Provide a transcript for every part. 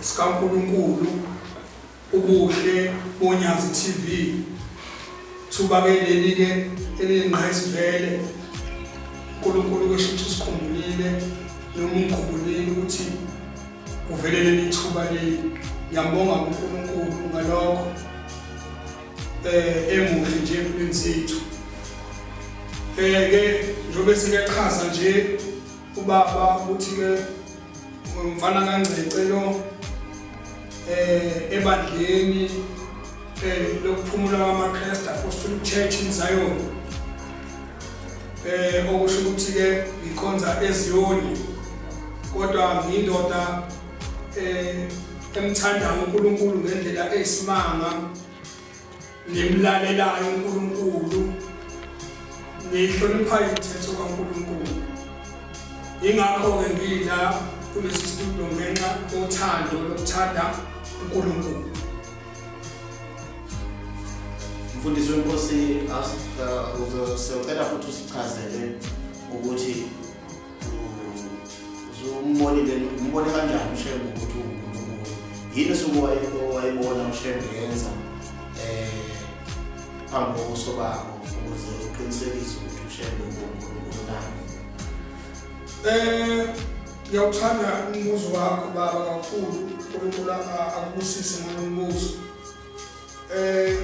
sikaNkulunkulu ubuhle boNyazi TV. Thuba ke leli ke eliyingqayizivele uNkulunkulu ke shuthi usikhumbulile noma ungikhumbulile ukuthi kuvele leli thuba leli. Ngiyambonga uNkulunkulu ngalokho emuhle nje empilweni zethu. Ke njengoba sikechaza nje ubaba ukuthi ke umfana kaNgcece lo ebandleni lokuphumula kwamaKristu Apostolic Church in Zion, okusho ukuthi ke ngikhonza eZiyoni, kodwa ngiyindoda emthandayo uNkulunkulu ngendlela eyisimanga, nemlalelayo uNkulunkulu, nihloniphayo imithetho kaNkulunkulu. Ingakho-ke ngila kulesi studio ngenxa yothando lokuthanda uNkulunkulu. Mfundisi wenkosi, uzosicela futhi usichazele ukuthi usumbonile, umbone kanjani uShembe ukuthi uNkulunkulu? Yini osuke wayibona uShembe yenza phambi kobuso bakho ukuze uqinisekise ukuthi uShembe uNkulunkulu na? Ngiyawuthanda umbuzo wakho baba kakhulu. uNkulunkulu akubusise ngalo mbuzo.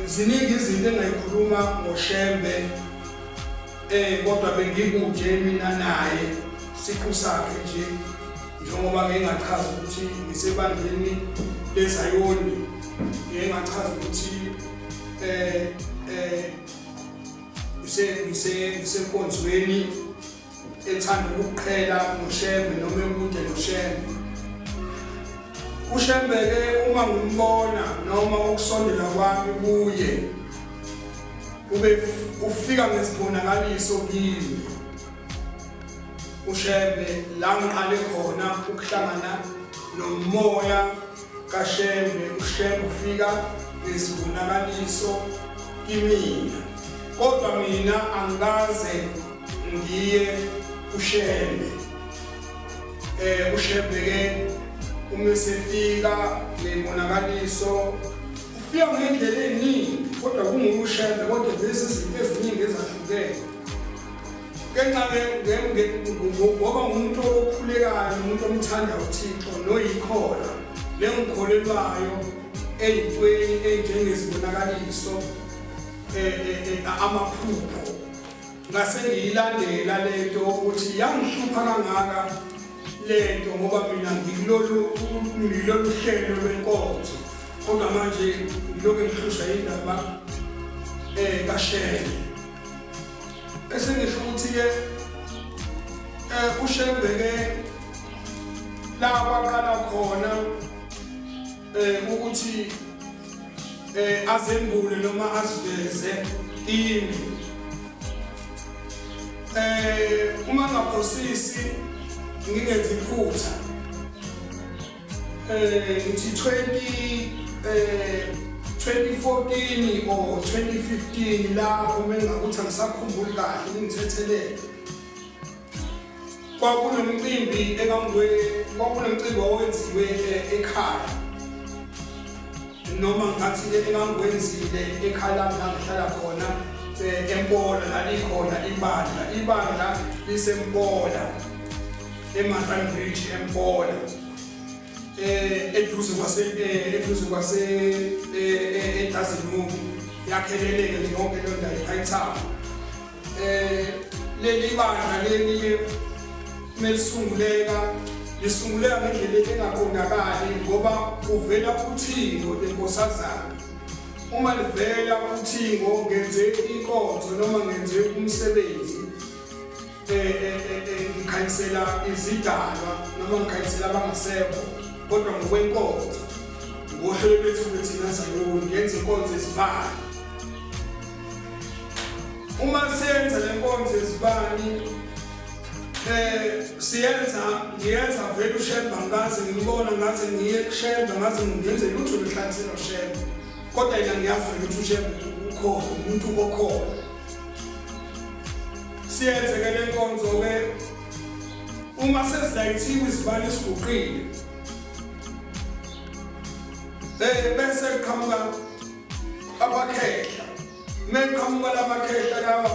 Ziningi izinto engayikhuluma ngoShembe, kodwa bengikude mina naye siqu sakhe nje, njengoba ngingachaza ukuthi ngisebandleni leZayoni, ngingachaza ukuthi ngisenkonzweni ethanda ukuqhela noShembe noma ekude noShembe. uShembe ke uma ngimbona noma ukusondela kwami kuye ube ufika ngesibonakaliso kimi. uShembe la ngiqale khona ukuhlangana nomoya kaShembe, uShembe ufika ngesibonakaliso kimina, kodwa mina angikaze ngiye kuShembe. uShembe ke uma esefika ngebonakaliso ufika ngendlela eningi, kodwa kunguShembe, kodwa lezi izinto eziningi ezahlukene. Ngenxa ngoba ngumuntu okhulekayo, umuntu omthanda uThixo noyikhona lengikholelwayo eyintweni enjengezibonakaliso, amaphupho, ngase ngiyilandela lento ukuthi yangihlupha kangaka lento, ngoba mina ngikulolu hlelo lwenkonzo, kodwa manje ngilokhu ngihlushwa indaba kaShembe. Bese ngisho ukuthi ke uShembe ke la kwaqala khona ukuthi azembule noma aziveze kimi. Uma ngaphosisi ngingenzi iphutha, ngithi 2014 or 2015 lapho mengakuthi angisakhumbuli kahle, ningithethelele. Kwakunomcimbi kwakunomcimbi owenziwe ekhaya, noma ngathi engangiwenzile ekhaya lami la ngihlala khona eMpola, lalikhona ibandla, ibandla liseMpola eMarine Bridge eMpola, eduze kwase eduze kwase eDazenulu, yakheleleke nje yonke leyo ndawo iHightown. Leli bandla leli melisunguleka, lisunguleka ngendlela engaqondakali, ngoba kuvela uthingo lenkosazana. Uma livela uthingo ngenze inkonzo noma ngenze umsebenzi, ngikhanyisela izidalwa noma ngikhanyisela abangasekho, kodwa ngokwenkonzo ngohlelo lwethu thina Zayoni ngenza inkonzo ezibani. Uma siyenza le nkonzo ezibani, siyenza, ngiyenza vele uShembe angikaze ngibona, ngaze ngiye kuShembe, ngaze ngenze lutho lwehlanganisela uShembe, kodwa yena ngiyazi ukuthi uShembe ukhona, umuntu okhona. Siyenze ke le nkonzo ke, uma sezilayithiwe izibani esiguqile, Bese kuqhamuka abakhehla, meqhamuka lamakhehla lawa,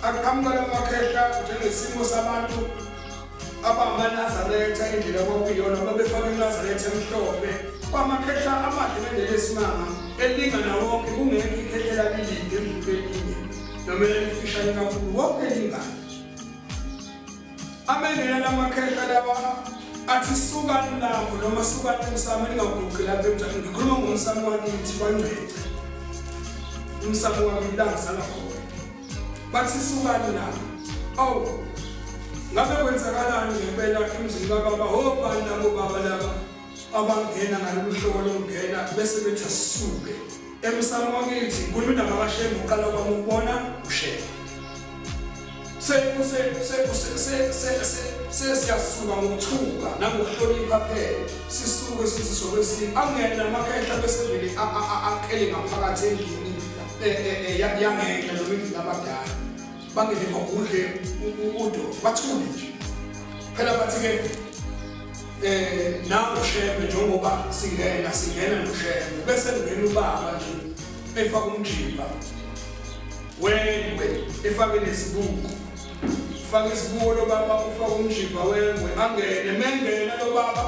aqhamuka lamakhehla njengesimo sabantu abamaNazaretha, indlela kwakuyiyona babefaka iNazaretha emhlophe, kwamakhehla amahle ngendlela esimanga elingana wonke, kungekho ikhehla lilide edlule elinye noma elifishane kakhulu, wonke elingana. Amengena lamakhehla lawa athi sukani lapho noma sukani emsamo, ningaguqi lapho emjahweni. Ngikhuluma ngomsamo wakithi kwaNgcwece, umsamo wakithi la ngisala khona. Bathi sukani lapho. Awu, ngabe kwenzakalani ngempela emzini kababa? Obani labo baba laba abangena ngalolu hlobo lokungena bese bethi asisuke emsamo wakithi? Ngikhuluma indaba kaShembe, uqala kwami ukubona uShembe. Sesiyasuka ngokuthuka nangokuhlonipha phela, sisuke sithi sokwesini. Angene amakhehla bese vele akhele ngaphakathi endlini yangenhla noma endlini abadala, bangene bagudle udo, bathule nje phela. Bathi-ke nangoShembe, njengoba singena noShembe, bese kungena ubaba nje efaka umjimba wengwe, efake nesibuko, ufake isibuko lo baba, ufake umjimba wengwe, angene. Mengena lo baba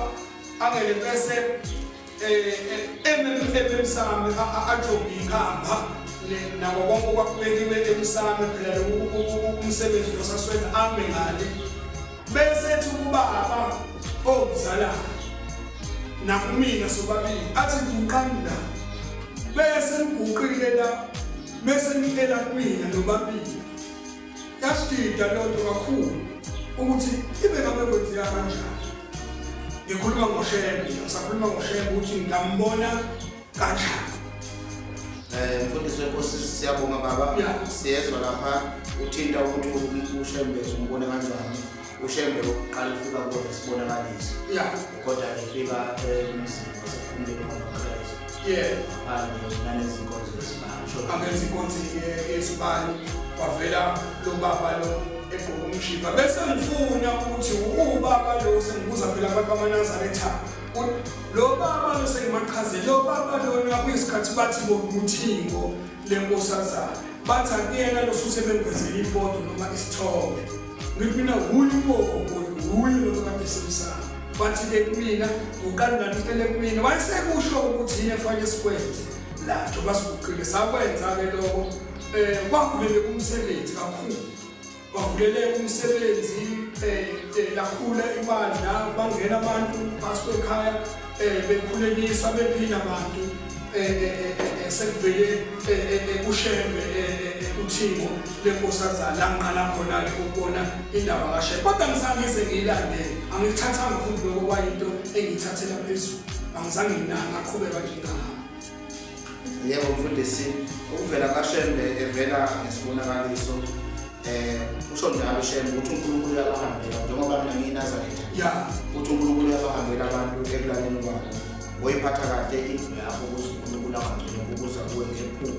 angene bese emsamo ajonge ikhamba nako konke okwakubekiwe emsamo phela umsebenzi losaswenza, ame ngale bese ethi kubaba omzalayo nakumina sobabili, athi guqani la, bese ngiguqile la, bese ngicela kumina nobabili. Yasidida leyo nto kakhulu ukuthi ibe ngabe kwenzeka kanjani. Ngikhuluma ngoShembe, ngisakhuluma ngoShembe ukuthi ngambona kanjani. Mfundisi wenkosi, siyabonga baba. Siyezwa lapha uthinta ukuthi uShembe umbone kanjani. uShembe uqala ufika kuwe isibonakaliso. Kodwa efika emzini wasephumleni kwamaKrestu. Ngaphandle nalezi nkonzo zesibani. Angenza inkonzo yesibani, kwavela lo baba lo egqoka umjiva, bese ngifuna ukuthi ubaba lo, sengibuza phela abantu bamaNazaretha, lo baba lo sengimachazele lo baba lona kuyisikhathi bathi ngomuthingo lenkosazana, bathi akuyena lo susebengwezela ifoto noma isithombe. Ngithi mina huye ugogo, huye lo kade semsamo. Bathi-ke kumina uqala nganicele kumina, wayesekusho ukuthi yini efanele sikwenze la njengoba siguqile. Sakwenza-ke lokho, kwavuleleka umsebenzi kakhulu, kwavuleleka umsebenzi, lakhula ibandla, bangena abantu phakathi kwekhaya, bekhulekiswa, bephila abantu, sekuvele uShembe uthingo lenkosazana la ngiqala khona-ke ukubona indaba kaShembe. Kodwa ngizange ngiyilandele, angikuthathanga futhi lokho kwayinto engiyithathela phezulu, angizange nginake, ngaqhubeka nje ngahamba. Yebo mfundisi, ukuvela kaShembe evela ngesibonakaliso, usho njalo uShembe ukuthi uNkulunkulu uyabahambela, njengoba mina ngiyiNazaretha. Uthi uNkulunkulu uyabahambela abantu ekulaleni kwabo. Woyiphatha kahle indlu yakho ukuze uNkulunkulu angagcini ukuza kuwe ngephupho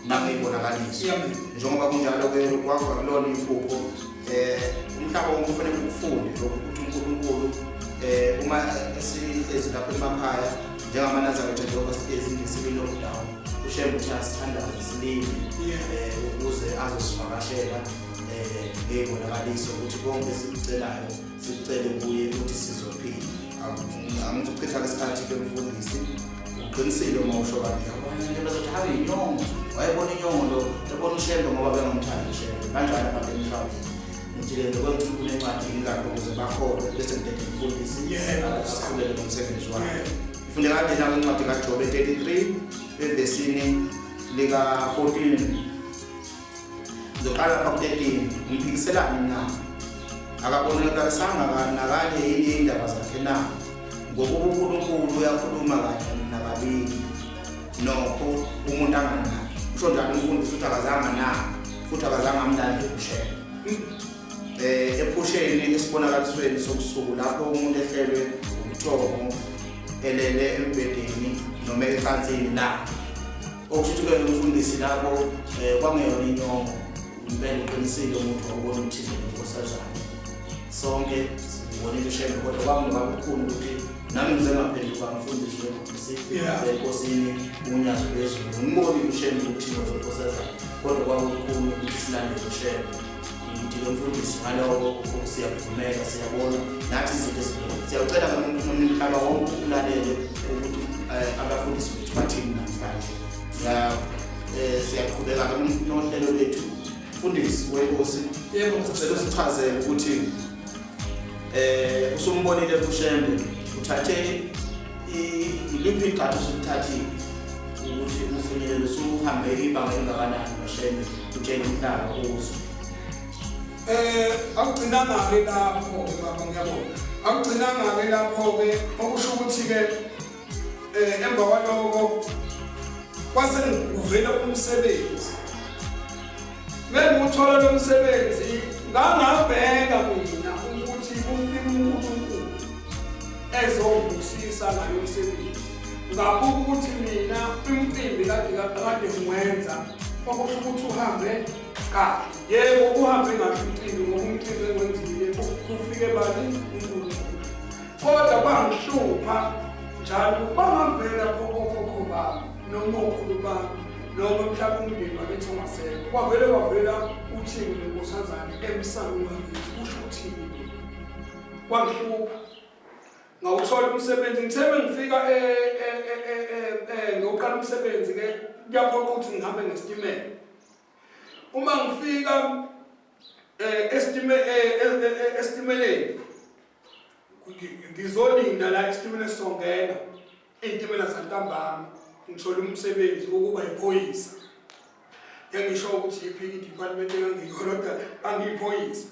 nangeyibonakaliso. Njengoba kunjalo-ke kwakho kulona iphupho, umhlaba wonke ufanele ukufunde lokhu ukuthi uNkulunkulu uma esihlezi lapho emakhaya njengamaNazaretha, njengoba sihlezi nje sibi-lockdown, uShembe uthi asithandaze silinde ukuze azosivakashela ngeyibonakaliso ukuthi konke esikucelayo sikucele kuye ukuthi sizophila. Angizuchitha isikhathi-ke mfundisi, uqinisile uma usho kanje. Yabona into bazothi habe inyongo, wayebona inyongo lo, ebona uShembe ngoba bengamthandi uShembe. Kanjani abantu emhlabeni? Ngithi-ke ngokwenza incwadi ngilapho ukuze bakholwe, bese ngidede mfundisi aqhubeke nomsebenzi wakhe. Ifunde kanjena incwadi kaJobe 33 evesini lika-14. Ngizoqala lapha ku-13. Ngiphikiselani na? Akabonakalisanga nakanye yini indaba zakhe na? Ngokuba uNkulunkulu uyakhuluma kanye nakabili, nokho umuntu anganaki. Usho njalo umfundisi ukuthi akazange anake futhi akazange amlandele uShembe. Ephusheni esibonakalisweni sobusuku lapho umuntu ehlelwe ubuthongo elele embhedeni noma ecansini lakhe. Okusho ukuthi-ke umfundisi lapho kwangeyona inyongo, impela uqinisile umuntu wawubona umthingo nenkosazana. Sonke Ngimbonile uShembe, kodwa kwakungoba kukhulu ukuthi nami ngize ngaphenduka ngifundiswe enkosini uNyazi lwezulu. Ngimbonile uShembe ukuthi nonkosazana, kodwa kwakukhulu ukuthi silandele uShembe. Ngithi-ke mfundisi, ngaloko siyakuvumela, siyabona nathi izinto eziningi. Siyawucela nomhlaba wonke ulalele ukuthi abafundisi bethu bathini namhlanje. Siyaqhubeka-ke nohlelo lwethu. Mfundisi wenkosi, Yebo. sicela usichazele ukuthi usumbonile uShembe, uthathe iliphi igxathu osulithathile ukuthi ufinyelele, usuhambe ibanga elingakanani noShembe, utshele umhlaba uzwe. Akugcinanga ke lapho ke baba, ngiyabonga. Akugcinanga ke lapho ke, okusho ukuthi ke emva kwaloko kwase kuvela umsebenzi. Mengiwuthola lo msebenzi, ngangabheka mina ukuthi kufika uNkulunkulu ezongibusisa ngalo msebenzi. Ngabuka ukuthi mina umcimbi kade ngiwenza, okusho ukuthi uhambe kahle. Yebo, uhambe kahle umcimbi, ngoba umcimbi engiwenzile kufike bani? UNkulunkulu. Kodwa kwangihlupha njalo, bangavela okhokho bami noma okhulu bami noma mhlawumbe umndeni wakithi ongasekho, kwavele kwavela uThingo nenkosazane emsamo wakithi, kusho uthini? Kwangihlupha. Ngawuthola umsebenzi, ngithe mengifika ngiyoqala umsebenzi ke, kuyaphoqa ukuthi ngihambe ngesitimela. Uma ngifika esitimeleni, ngizolinda la isitimela sizongena, iy'timela zantambama, ngithola umsebenzi wokuba yiphoyisa. Ngeke ngisho ukuthi yiphi i-department engangiyikhona, angiyiphoyisa.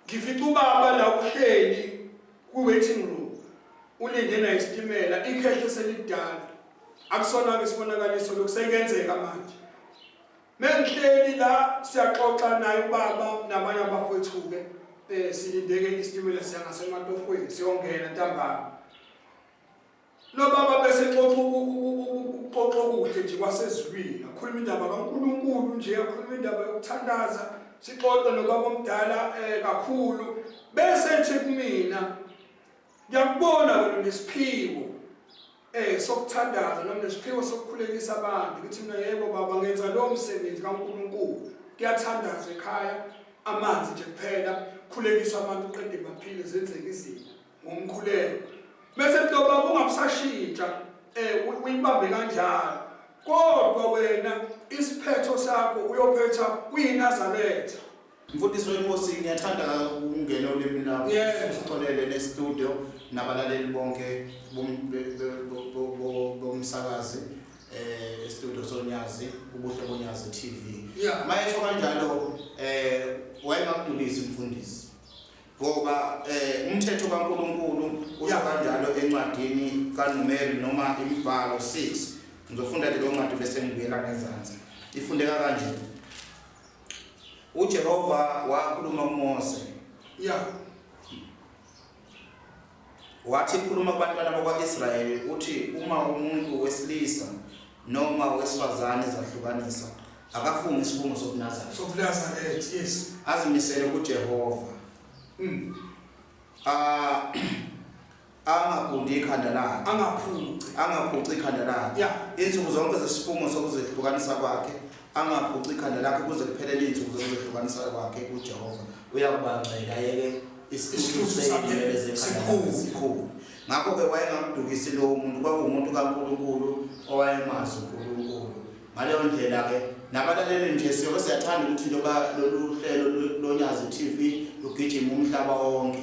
Ngifica ubaba la uhleli ku-waiting room, ulinde naye isitimela, ikhehle selidala. Akusona-ke isibonakaliso lokhu, sekuyenzeka manje. Mengihleli la siyaxoxa naye ubaba nabanye abafowethu-ke, silindeke isitimela siya ngasematohweni, siyongena ntambama. Lo baba bese xoxa ukuxoxa okuhle nje kwasezulwini, akhuluma indaba kaNkulunkulu nje, akhuluma indaba yokuthandaza, sixoxe nobaba omdala kakhulu, bese ethi kumina, ngiyakubona wena unesiphiwo sokuthandaza noma nesiphiwo sokukhulekisa abantu. Ngithi mina, yebo baba, ngenza lowo msebenzi kaNkulunkulu, kuyathandaza ekhaya, amanzi nje kuphela, khulekisa abantu uqede baphile, zenzeke izinto ngomkhuleko. Bese kuthi baba ungabusashintsha, uyibambe kanjalo, kodwa wena isiphetho sakho uyophetha kuyiNazaretha. Mfundisi wenkosi, ngiyathanda ukungena olimini lakho. Sixolele ne-studio nabalaleli bonke bomsakazi e-studio soNyazi, Ubuhle boNyazi TV. Mayesho kanjalo, wayengakudulisi mfundisi, ngoba umthetho kaNkulunkulu usho kanjalo encwadini kaNumeri noma imibhalo 6. Ngizofunda leyo ncwadi bese ngibuyela ngezansi. Ifundeka kanje: uJehova wakhuluma kuMose, wathi, khuluma kubantwana bakwa-Israyeli uthi, uma umuntu wesilisa noma wesifazane ezahlukanisa, akafunge isifungo sobuNazaretha, sobuNazaretha, yes. Azimisele kuJehova, ah, angagundi ikhanda lakhe, angaphuci, angaphuci ikhanda lakhe, insuku zonke zesifungo sokuzehlukanisa kwakhe angaphuci ikhanda lakhe kuze kuphelele iy'nsuku zokuzehlukanisa kwakhe kuJehova. Uyakubangcela yeke isihluku Isihluku sakhe sey'nwele zekhanda sikhulu. lakhe sikhulu. Ngakho-ke wayengakudukisi lowo muntu, kwakuwumuntu kaNkulunkulu owayemazi uNkulunkulu. Ngaleyo ndlela-ke nabalaleli nje, siyobe siyathanda ukuthi njengoba lolu hlelo loNyazi TV lugijima umhlaba wonke,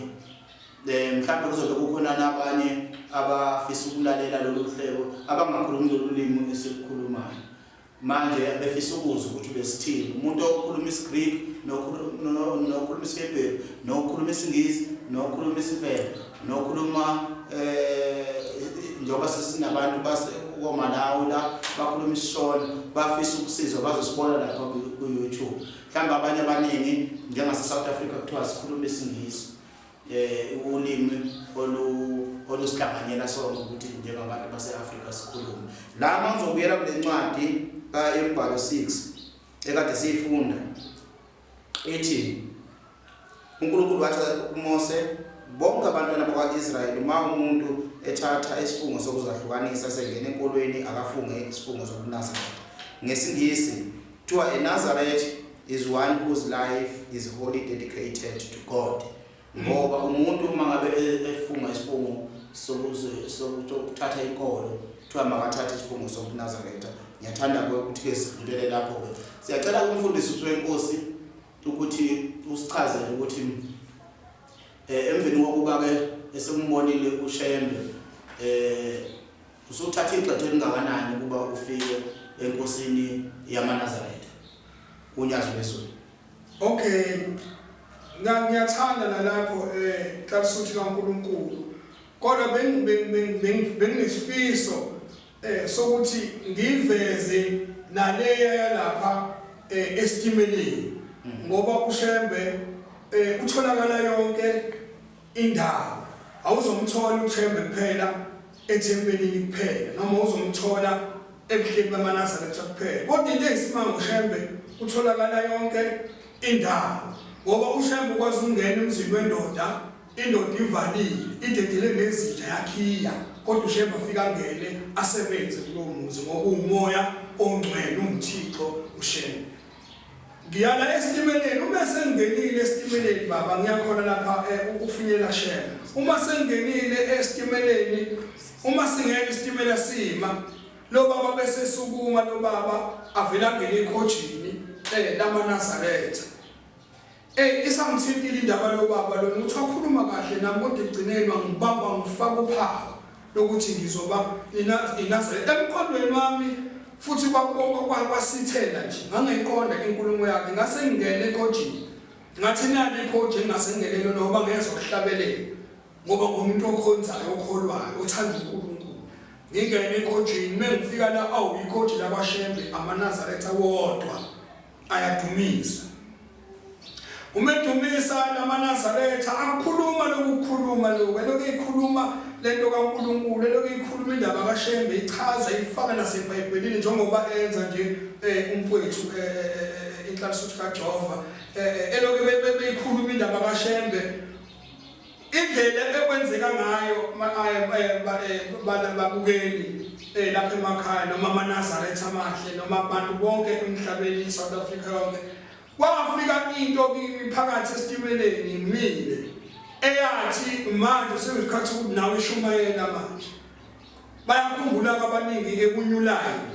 mhlawumbe kuzobe kukhona nabanye abafisa ukulalela lolu hlelo abangakhulumi lolu limi esilukhulumayo manje, befisa ukuzwa ukuthi besithini. Umuntu okhuluma isiGreek, nokhuluma isiHebheru, nokhuluma isiNgisi, nokhuluma isiVenda, nokhuluma njengoba sesinabantu base koMalawi la bakhuluma isiShona, bafisa ukusizwa, bazosibona lapha ku-YouTube. Mhlawumbe abanye abaningi njengase South Africa kuthiwa sikhuluma isiNgisi, ulimi olusihlanganyela sonke ukuthi njengabantu base-Afrika sikhulume. La mangizobuyela kule ncwadi kaYembhalo 6 ekade siyifunda, ithi uNkulunkulu wathi kuMose bonke abantwana bakwa-Israyeli uma umuntu ethatha isifungo sokuzahlukanisa sengena enkolweni akafunge isifungo sobuNazaretha. NgesiNgisi kuthiwa a Nazareth is one whose life is wholly dedicated to God. Ngoba umuntu uma ngabe efunga isifungo sokuthatha inkolo kuthiwa makathathe isifungo sobuNazaretha. Ngiyathanda-ke ukuthi-ke sidlulele lapho-ke. Siyacela kumfundisi uSwenkosi ukuthi usichazele ukuthi eh emveni kokuba ke esekumbonile uShembe eh usuthatha igxathu elingakanani ukuba ufike enkosini yamaNazaretha uNyazi lwezulu. Okay, ngiyathanda nalapho eh Nhlalisuthi kaNkulunkulu. Kodwa benginesifiso eh sokuthi ngiveze naleya yalapha eh esitimeleni ngoba uShembe eh utholakala yonke indawo. Awuzomthola uShembe kuphela ethempelini kuphela noma uzomthola ebuhleni bamaNazaretha kuphela. Kodwa into eyisimanga uShembe utholakala yonke indawo ngoba uShembe ukwazi ukungena emzini wendoda Indoda ivalile, idedele nezinja yakhiya, kodwa uShembe afike angene asebenze kulowo muzi ngoba uwumoya ongcwele, unguThixo uShembe. Ngiyala esitimeleni, uma sengingenile esitimeleni baba ngiyakhona lapha eh, ukufinyela Shembe. Uma sengingenile esitimeleni, uma singena isitimela sima, lo baba bese sukuma lo baba avela angene ekhojini eh lamaNazaretha. Ey isangithintile indaba lobaba lona uthi wakhuluma kahle nami kodwa ekugcineni wangibamba wangifaka uphawu lokuthi ngizoba iNazaretha emqondweni wami futhi kwasithela nje ngangayiqonda inkulumo yakhe ngase ngingene ekhojini ngathi nali ikhoji engase ngingenele noba ngezwa kuhlabelela ngoba ngumuntu okhonzayo okholwayo othanda uNkulunkulu ngingene ekhojini mengifika la awu ikhoji lakwaShembe amaNazaretha wodwa ayadumisa. Uma edumisa lamaNazaretha akukhuluma lokukhuluma lokhu elokhu eyikhuluma lento kaNkulunkulu elokhu eyikhuluma indaba kaShembe ichaza ifaka naseBhayibhelini njengoba enza nje eh, umfowethu eh, eh, inhlalisuthi kaJehova elokhu beyikhuluma indaba kaShembe Indlela ekwenzeka ngayo babukeli eh, lapha emakhaya noma amaNazaretha amahle noma abantu bonke emhlabeni i-South Africa yonke kwafika into kimi phakathi esitimeleni ngimile eyathi manje sekuyisikhathi ukuthi nawe ishumayela manje bayakhumbula abaningi ekunyulayo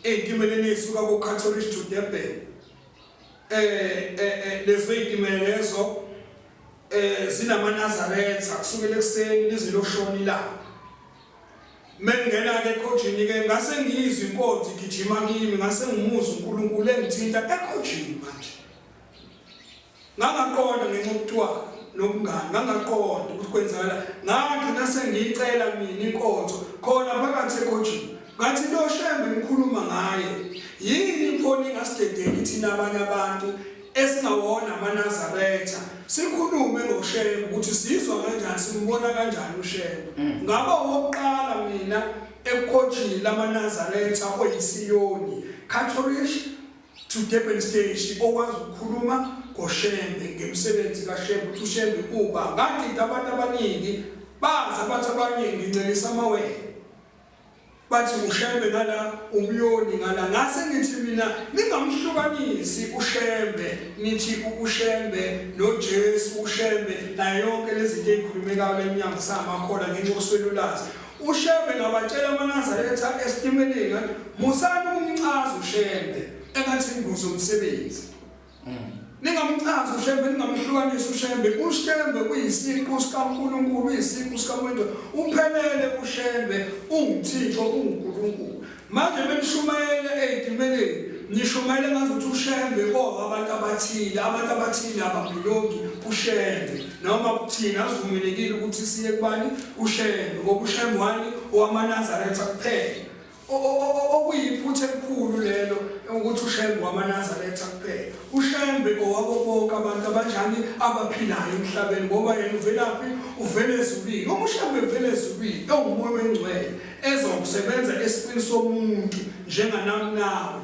ey'timeleni ey'suka ko-Catholic to Durban eh, eh, eh lezo ey'timela lezo eh zinamaNazaretha kusukela ekuseni lize loshona ilanga mengingena ke ekhojini ke ngase ngiyizwa inkonzo igijima kimi ngase ngimuzwa uNkulunkulu engithinta ekhojini manje ngangaqonda ngenxa yokuthiwa nobungani ngangaqonda ukuthi kwenzakala ngagcina sengiyicela mina inkonzo khona phakathi ekhojini ngathi lo shembe ngikhuluma ngaye yini pho ningasidedeli thina abanye abantu esingawona amaNazaretha sikhulume ngoShembe ukuthi sizwa kanjani simbona kanjani uShembe mm. ngaba wokuqala mina ekukhojini lamaNazaretha oyisiyoni Catholic to Durban Station okwazi ukukhuluma ngoShembe ngemisebenzi kaShembe ukuthi uShembe uba ngadida abantu abaningi bazi abathi abanye ngincelisa amawele Bathi uShembe ngala umyoni ngala ngase ngithi mina ningamhlukanisi uShembe nithi uShembe noJesu uShembe nayo yonke lezinto ezikhulumekayo leminyango samakhola ngenxa yokuswela ulwazi uShembe ngabatshela amaNazaretha esitimeleni ngathi musani ukumchaza uShembe engathi ingozi yomsebenzi Ningamchazi uShembe, ningamhlukanisi uShembe. UShembe uyisiqu sikaNkulunkulu, uyisiqu sikaMoya. Uphelele uShembe, unguThixo, unguNkulunkulu. Manje benishumayele ey'timeleni, nishumayele ngathi ukuthi uShembe oh abantu abathile, abantu abathile ababhilongi kuShembe. Noma kuthina asivumelekile ukuthi siye kubani uShembe, ngoba uShembe wani owamaNazaretha kuphela. Okuyiphutha elikhulu lelo ukuthi uShembe wamaNazaretha kuphela. UShembe owabo bonke abantu abanjani abaphilayo emhlabeni ngoba yena uvelaphi? Uvela ezulwini. Uma uShembe evela ezulwini ewumoya oyingcwele ezokusebenza esiqwini somuntu njenganami nawe.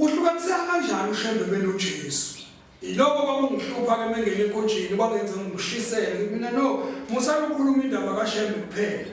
Uhlukaniseka kanjani uShembe benoJesu? Yiloko kwakungihlupha ke mengena enkojini kwangenza ngishisele ngithi mina no musani ukukhuluma indaba kaShembe kuphela.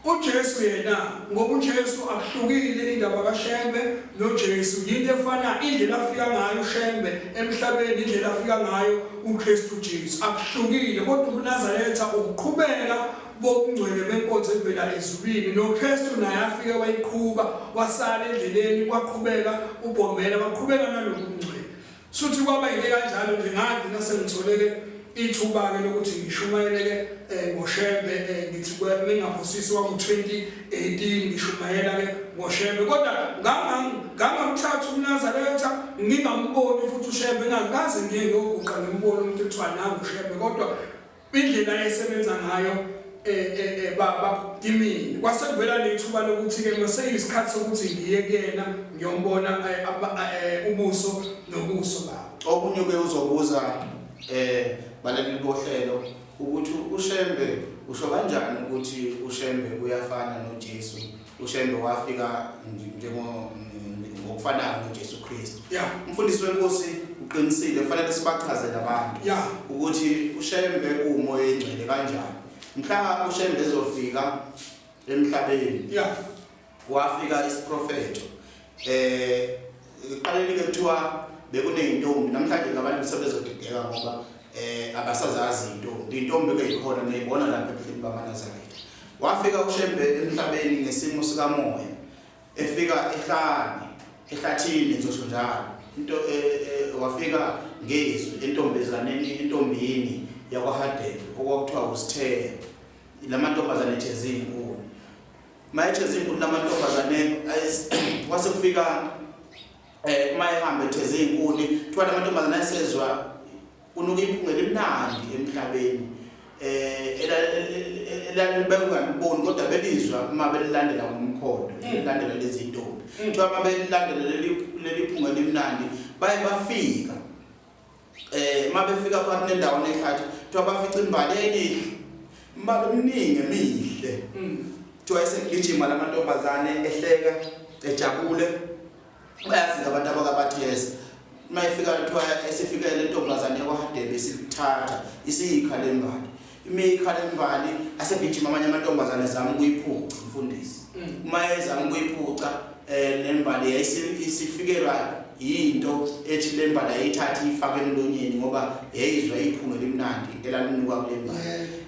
UJesu yena ngoba uJesu akuhlukile indaba kaShembe noJesu yinto efana indlela afika ngayo uShembe emhlabeni indlela afika ngayo uKristu Jesu akuhlukile kodwa ubuNazaretha ukuqhubeka bobungcwele benkonzo evela ezulwini noKristu naye afike wayiqhuba wasala endleleni kwaqhubeka uBhombela waqhubeka nalobu bungcwele Shuthi kwaba yinto kanjalo nje ngagcina sengitholeke ithuba-ke lokuthi ngishumayeleke eh, ngoShembe eh, ngithi mengaphosisi wangu-2018 ngishumayela-ke ngoShembe kodwa ngangamthatha umNazaretha ngingamboni futhi uShembe ngangikaze ngiye ngiyoguqa ngimbone umuntu ekuthiwa nangu uShembe kodwa Indlela esebenza ngayo eh, eh, eh baba kimina kwase kuvela lethuba lokuthi ke maseyisikhathi sokuthi ngiye kuyena ngiyombona eh, eh, ubuso nobuso baba. Okunye ke uzobuza eh balaleli bohlelo ukuthi uShembe usho kanjani ukuthi uShembe uyafana noJesu uShembe wafika njengo ngokufanayo noJesu Kristu umfundisi wenkosi uqinisile kufanele sibachazele abantu ukuthi uShembe umoya engcwele kanjani mhla uShembe ezofika emhlabeni wafika isiprofetho eh iqaleni ke kuthiwa bekuneyintombi namhlanje ngabantu sebezodideka ngoba eh abasazazi intombi intombi ke ikhona niyibona lapha ebuhleni bamaNazaretha wafika uShembe emhlabeni ngesimo sikamoya efika ehlane ehlathini ngizosho njalo into eh, eh, wafika ngezwi entombezaneni entombini yakwaHadebe okwakuthiwa uSitheya lamantombazane etheze izinkuni mayetheze izinkuni lamantombazane kwase kufika eh uma ehamba etheze izinkuni kuthiwa lamantombazane ayesezwa kunuka iphunga elimnandi emhlabeni eh elalibekungaboni kodwa belizwa uma belilandela ngomkhondo belilandela lezi ntombi kuthiwa uma belilandela leli leli phunga elimnandi baye bafika eh uma befika phakathi nendawo nehlathi kuthiwa bafica imbali elihle imbali eminingi emihle kuthiwa esegijima lamantombazane ehleka ejabule bayazi abantu abakabatheza uma ifika kuthiwa esifika le ntombazane yakwaHadebe isilithatha isiyikha le mbali imikha le mbali asegijima amanye amantombazane ezama ukuyiphuca mfundisi uma ezama ukuyiphuca um le mbali yayisifikelwa yinto ethi le mbali ayithathe iyifake emlonyeni ngoba yayizwa iphunga elimnandi elalinuka kule mbali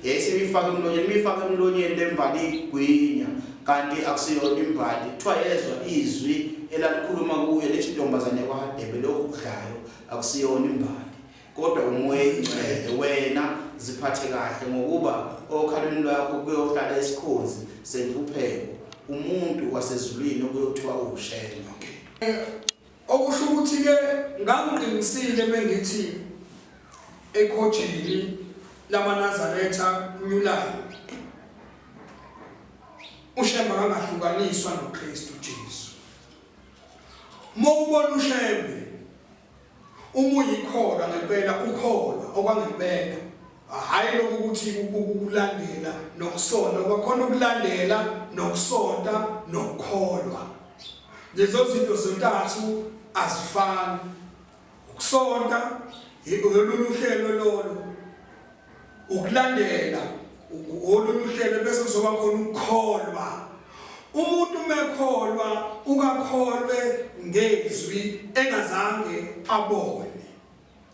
yayisibifaka emlonyeni imifaka emlonyeni le mbali igwinya kanti akusiyona imbali kuthiwa yezwa izwi elalikhuluma kuye lithi ntombazane yakwaHadebe lokhu kudlayo akusiyona imbali kodwa umoya ingcwele wena ziphathe kahle ngokuba okhalweni lwakho kuyohlala isikhonzi senhlupheko umuntu wasezulwini okuyothiwa uwuShembe. Okusho ukuthi ke ngangiqinisile mengithi ekhojini lamaNazaretha New Life uShembe akangahlukaniswa noKristu Jesu. Uma ubona uShembe uma uyikholwa ngempela ukholwa okwangempela hhayi lokhu ukuthi ukulandela nokusonta kwakhona ukulandela nokusonta nokukholwa lezo zinto zontathu azifani ukusonta olunye uhlelo lolo ukulandela olunye uhlelo bese kuzoba khona ukukholwa umuntu mekholwa ukakholwe ngezwi engazange abone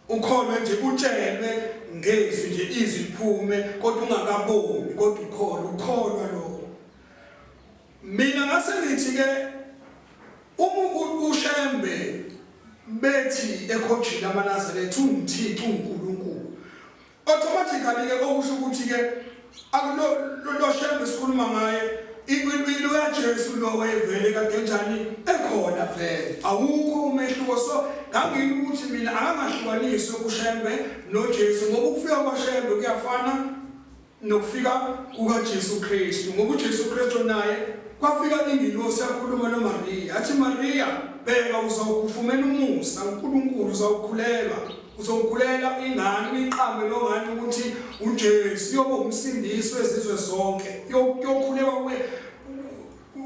ukholwe nje utshelwe ngezwi nje izwi liphume kodwa ungakaboni kodwa ukholwa ukholwa lokho Mina ngase ngithi ke uma uShembe bethi ekhojini amaNazaretha unguThixo uNkulunkulu automatically ke okusho ukuthi ke akulo lo Shembe sikhuluma ngaye impilo kaJesu lo wayevele kade njani ekhona vele awukho umehluko so ngangini ukuthi mina akangahlukaniswe kuShembe noJesu ngoba ukufika kwaShembe kuyafana nokufika kukaJesu Kristu ngoba uJesu Kristu naye kwafika ingilosi yakhuluma noMariya athi Mariya bheka uzawukufumena umusa uNkulunkulu uzawukhulelwa uzokhulela ingane uyiqambe lo ngane ukuthi uJesu uyoba umsindisi wezizwe zonke yokhulelwa kuye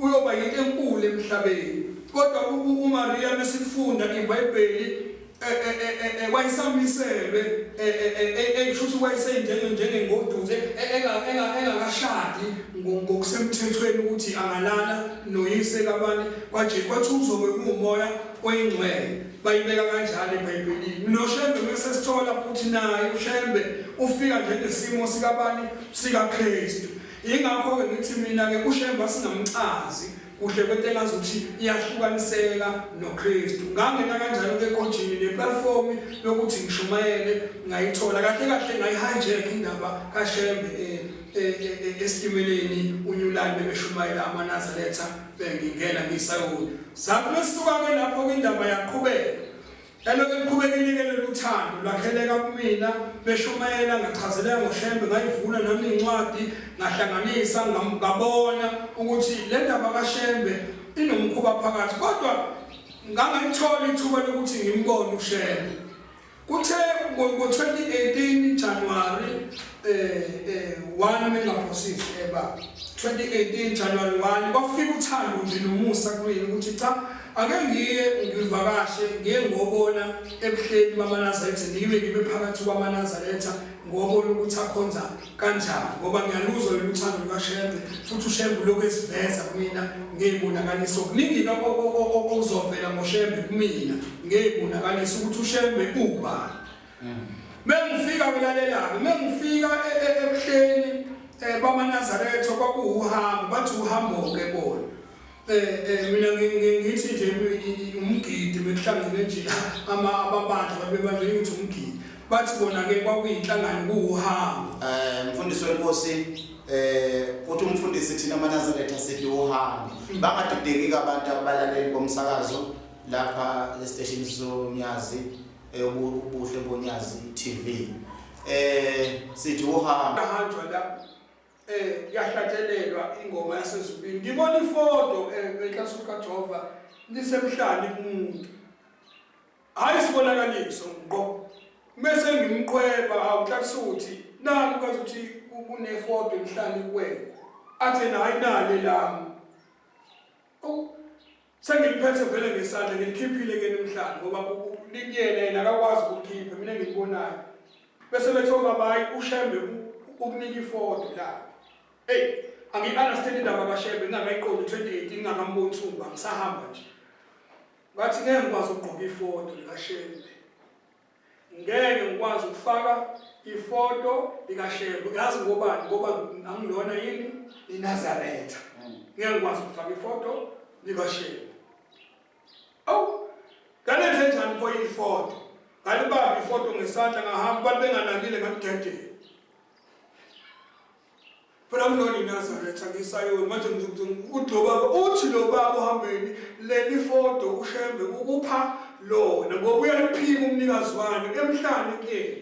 uyoba yinto enkulu emhlabeni kodwa uMariya mesifunda iBhayibheli Wayesamiselwe, kusho ukuthi wayesenjengengoduze engakashadi ngokusemthethweni ukuthi angalala noyise kabani kwaJesu. Kwathi uzobe kuwumoya oyingcwele, bayibeka kanjalo eBhayibhelini. NoShembe mese sithola futhi naye uShembe ufika njengesimo sikabani, sikaKristu. Yingakho-ke ngithi mina-ke uShembe asingamchazi kuhle kwento engazuthi iyahlukaniseka noKristu. Ngangena kanjalo-ke ekhonjini neplatform yokuthi ngishumayele ngayithola kahle kahle, ngayi-hijack indaba kaShembe esitimeleni uNyulani bebeshumayela amaNazaretha, bengingena ngisayoni. Sathi mesuka-ke lapho-ke indaba yaqhubeka. Elokhu liqhubekile-ke lolu thando lwakheleka kumina, beshumayela ngachazeleka ngoShembe, ngayivula nami incwadi ngahlanganisa, ngabona ukuthi le ndaba kaShembe inomkhuba phakathi, kodwa ngangalithola ithuba lokuthi ngimbone uShembe. Kuthe ngo-2018 January 1 mengaphosisi eba 2018 January 1 kwafika uthando nje nomusa kumina ukuthi cha, ake ngiye ngivakashe, ngiye ngobona ebuhleni bamaNazaretha, ngibe phakathi kwamaNazaretha, ngobona ukuthi akhonza kanjani, ngoba ngiyaluzwa lolu thando lukaShembe, futhi uShembe lokhu esiveza kumina ngeyibonakaliso. Kuningi okuzovela ngoShembe kumina ngeyibonakaliso ukuthi uShembe ubani. Mengifika kulalela-ke, mengifika ebuhleni bamaNazaretha kwakuwuhambo, bathi uhambo-ke bona. Mina ngithi nje umgidi bekuhlangene nje amabandla babebandla ngithi umgidi, bathi bona-ke kwakuyinhlangano kuwuhambo. Mfundisi wenkosi, uthi umfundisi thina amaNazaretha sithi uhambo. Bangadideki abantu abalaleli bomsakazo lapha esiteshini soNyazi, ubuhle boNyazi TV. Sithi uhambo. Ahanjwa la, kuyahlatshelelwa ingoma yasezulwini. Ngibona ifoto enhlansi kaJehova lisemhlane kumuntu. Hayi, isibonakaliso ngqo. Mase ngimqweba awuhlakusuthi naku kwazi ukuthi kunefoto emhlane kuwena. Athi yena hayi nale lami. Sengiliphethe vele ngesandla, ngilikhiphile ke emhlane ngoba likuyena, yena akakwazi ukukhipha, mina ngikubonayo. Bese bethi obaba hayi uShembe ukunika ifoto la. Hey, angi-understand indaba kaShembe ngingakayiqondi 2018 ngingakamboni Thumba, ngisahamba nje. Ngathi ngeke ngikwazi ukugqoka ifoto likaShembe. Ngeke ngikwazi ukufaka ifoto likaShembe. Uyazi ngobani? Ngoba angilona yini iNazaretha. Ngeke ngikwazi ukufaka ifoto likaShembe. Awu, ngalenze njani pho ifoto? Ngalibamba ifoto ngesandla ngahamba, abantu benganakile ngalidedela. Phela ngilona iNazaretha ngisayoni manje uthi lo baba, uthi lo baba uhambeni leli foto uShembe ukupha lona ngoba uyaliphika umnikazi walo emhlane kuyena.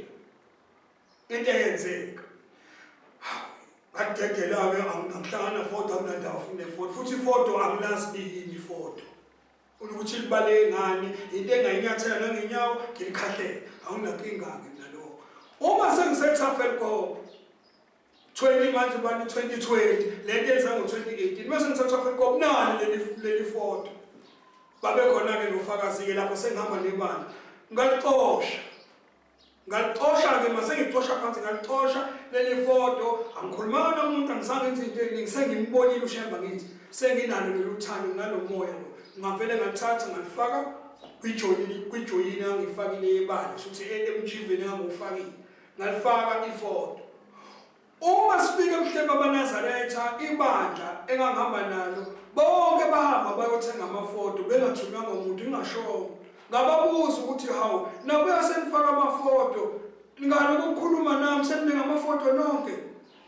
Into eyenzeka. Ngadedela-ke angihlangana foto, akunandawo futhi nefoto, futhi ifoto angilazi liyini ifoto. Ukuthi libaleke ngani, into engayinyathela nangenyawo ngilikhahlela, awunankinga-ke nalokho. Uma sengiseTafelkop 20 manje bani 2020 lento yenza ngo-2018 mase ngiseTafelkop nali leli foto. Babe khona-ke nofakazi-ke lapho sengihamba nebandla, ngalicosha. Ngalicosha-ke mase ngicosha phansi, ngalicosha leli foto, angikhulumanga nomuntu, angizange ngenze into eningi, sengimbonile uShembe ngithi senginalo lolu thando nginalo moya lo. Ngavele ngalithatha ngalifaka kwijoyini engangiyifakile yebandla, sho ukuthi emjiveni engangiwufakile, ngalifaka ifoto. Uma sifika ebuhleni bamaNazaretha, ibandla engangihamba nalo bonke bahamba bayothenga amafoto bengathunywanga muntu, ingashongo. Ngababuza ukuthi hawu, nabuya senifaka amafoto, ngalokhu ukukhuluma nami senininga amafoto nonke.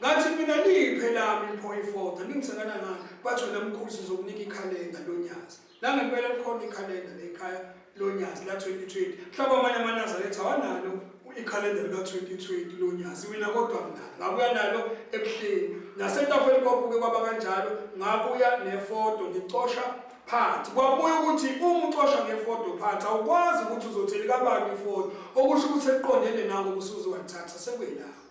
Ngathi mina liphe lami pho ifoto, ningithengela ngani? Bathi wena mkhulu sizokunika ikhalenda loNyazi. Nangempela likhona ikhalenda lekhaya loNyazi la 2020. Mhlawumbe amanye amaNazaretha awanalo ikhalenda lika 2020 loNyazi, mina kodwa nginalo. Ngabuya nalo ebuhleni. Nasetafeni kwabuke kwaba kanjalo, ngabuya nefoto ngicosha phansi. Kwabuya ukuthi uma ucosha ngefoto phansi awukwazi ukuthi uzothi likabani ifoto, okusho ukuthi sekuqondene nawe usuzokwalithatha sekuyilapho.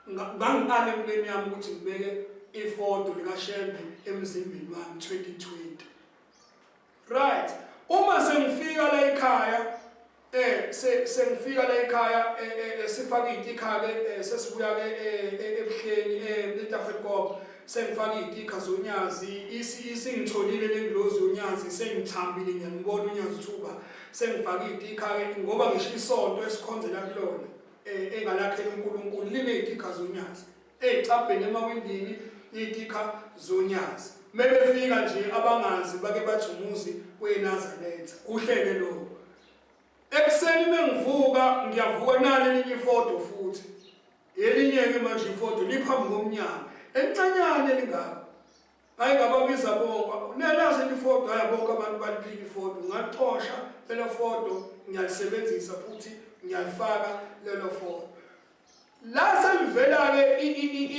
Ngangiqala empilweni yami ukuthi ngibeke ifoto likaShembe emzimbeni wami 2020. Right. Uma sengifika la ekhaya Eh sengifika la ekhaya eh, eh, eh, sifake itikha ke sesibuya ke ebuhleni eTaffelkop sengifake itikha zonyazi isingitholile lengilozi yonyazi sengithambile ngiyangibona unyazi thuba sengifake itikha ke ngoba ngisho isonto esikhonzela kulona engalakhela uNkulunkulu linezitikha zonyazi ey'cabheni emawindini iy'tikha zonyazi mebefika nje abangazi bake bathi umuzi weNazaretha kuhleke lokho ekuseni mengivuka ngiyavuka nale elinye ifodo futhi elinye-ke manje ifodo liphambi komnyango elincanyane elingaka hayi ngababiza bonke nalazi elifodo hayi bonke abantu baliphika ifodo ngalixosha lelo fodo ngiyalisebenzisa futhi ngiyalifaka lelo fodo la selivela-ke